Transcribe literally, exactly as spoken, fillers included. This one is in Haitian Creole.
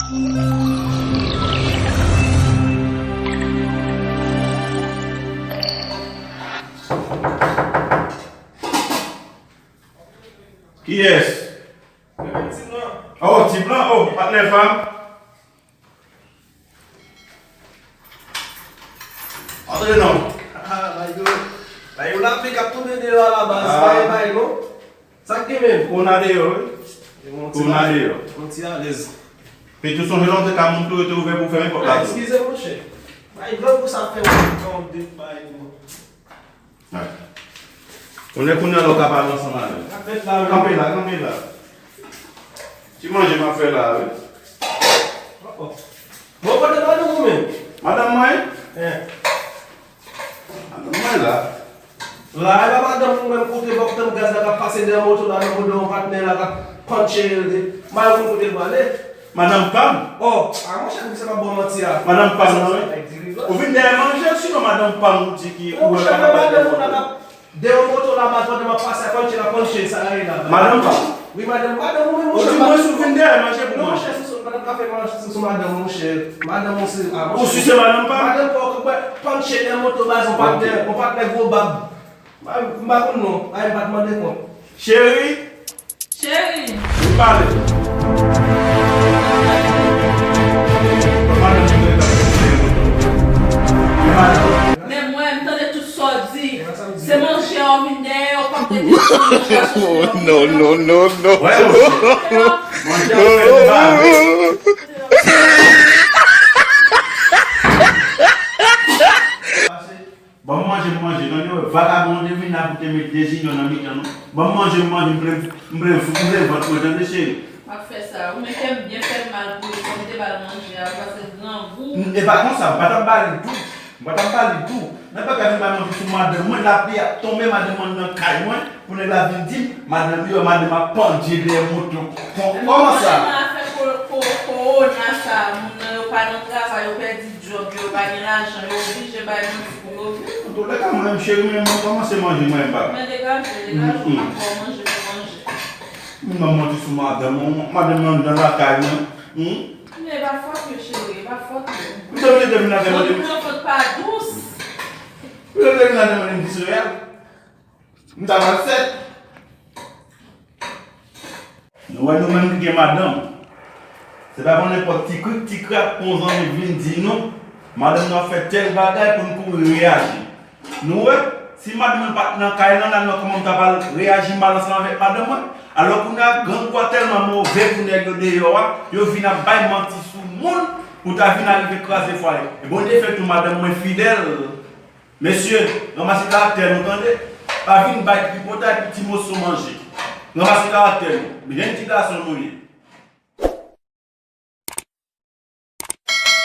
Kiyès? Oh, ti blan, oh, patnè pa m. Antre non. Ah, Bayo. Bayo, lapli k ap tonbe deyò a la baz. Ah. Bay, bay, non. Sa k gen menm? Kona deyò, wi. Kona deyò. Yon ti alèz. Epi tou sonje lè w te ka moun tou, yo te ouvè pou fèmen pòt la tou. Eskize, monchè. Bay, grangou sa fè yon de bay, non. Kounye a, kounye a la w ka pale ansanm avè l. Kanpe la, kanpe la. Ti manje m ap fè la a, wi. Bon, kote madanm ou menm? Madanm mwen? Hein. Madanm mwen la. La, e pa madanm ou menm kote bòk tann gaz la k ap pase dèyè moto la nan modo yon patnè la k ap panche. Madanm ou kote l prale? Madanm pa m. Oh, a monchè, nèg sa pa ba w manti a. Madanm pa m nan, wi. Ou vin dèyè manje, sinon madanm pa m ou di ki ou wè pa nan madanm ou la k ap dèyè moto la baz pandan m ap pase a panche la panche sa rele la. Madanm pa m. Wi, madanm, madanm ou menm, monchè. Ou di mwen si w vin dèyè manje pou mwen. Non, monchè, sou, sou, madanm pa fè manje sou, sou madanm, monchè. Madanm ou se, a, monchè. Ou si se madanm pa m? Madanm pa w, panche dèyè moto baz, yon patnè, yon patnè gwo bab. M pa konn non, ay, m pa t mande kont. Cheri. Cheri. Vin pale. Men mwen, m tande tout sa w di. Se manje a w vin dèyè, w p ap rete sou manje a sou. Non, non, non, non. Wè, manje a w fè m vale. Ban m manje, m manje. Tande, wè, vagabon, te vin la pou te met dezinyon nan mitan nou. Ban m manje, m manje, m vle, m vle, m vle vant mwen, tande, cheri. M ap fè sa. Ou men kè m byen fè m mal pou li, fò m te ba l manje a, paske grangou. N-, e pa konsa, m pa t ap ba li tou. M pa t ap ba li tou. Nèg pa ka vin bay manti sou madanm mwen, lapli ap tonbe, madanm mwen nan kay mwen, pou nèg la vin di m, madanm li, madanm ap pandye dèyè moto. Kon-, kòman sa? Afè ko-, ko-, kowona sa, moun nan yo pa nan travay, yo pèdi djòb yo, yo pa gen lajan, yo oblije bay manti pou yo viv. Antoulèka, mwen menm, cheri, men mwen kòmanse manje, mwen menm, papa. Men degaje, degaje, ou pa fè manje pou manje. Moun nan manti sou madanm, madanm nan anndan lakay mwen. Hmm? Men e pa fòt yo, cheri, e pa fòt yo. Ou te oblije te vin avè mwen. Moun nan fòt pa dous. Ou te vin avè mwen di soya. M ta mal fèt. Nou wè nou menm ki gen madanm. Se pa pou nenpòt ti krik, ti krak, pou yon zanmi vin di nou, madanm nou ap fè tèl bagay pou n kouri reyaji. Nou wè, si madanm mwen pa t nan kay lan la, nou wè kòman m ta pral reyaji mal ansanm avèk madanm mwen? Alò kounye a, grangou a tèlman move pou nèg yo deyò a, yo vin ap bay manti sou moun pou ta vin arive kraze fwaye. E Bondye fè tou madanm mwen fidèl. Mesye, ranmase karaktè nou, tande. Pa vin bay tripotay pou ti moso manje. Ranmase karaktè nou. Jenn ti gason nou ye.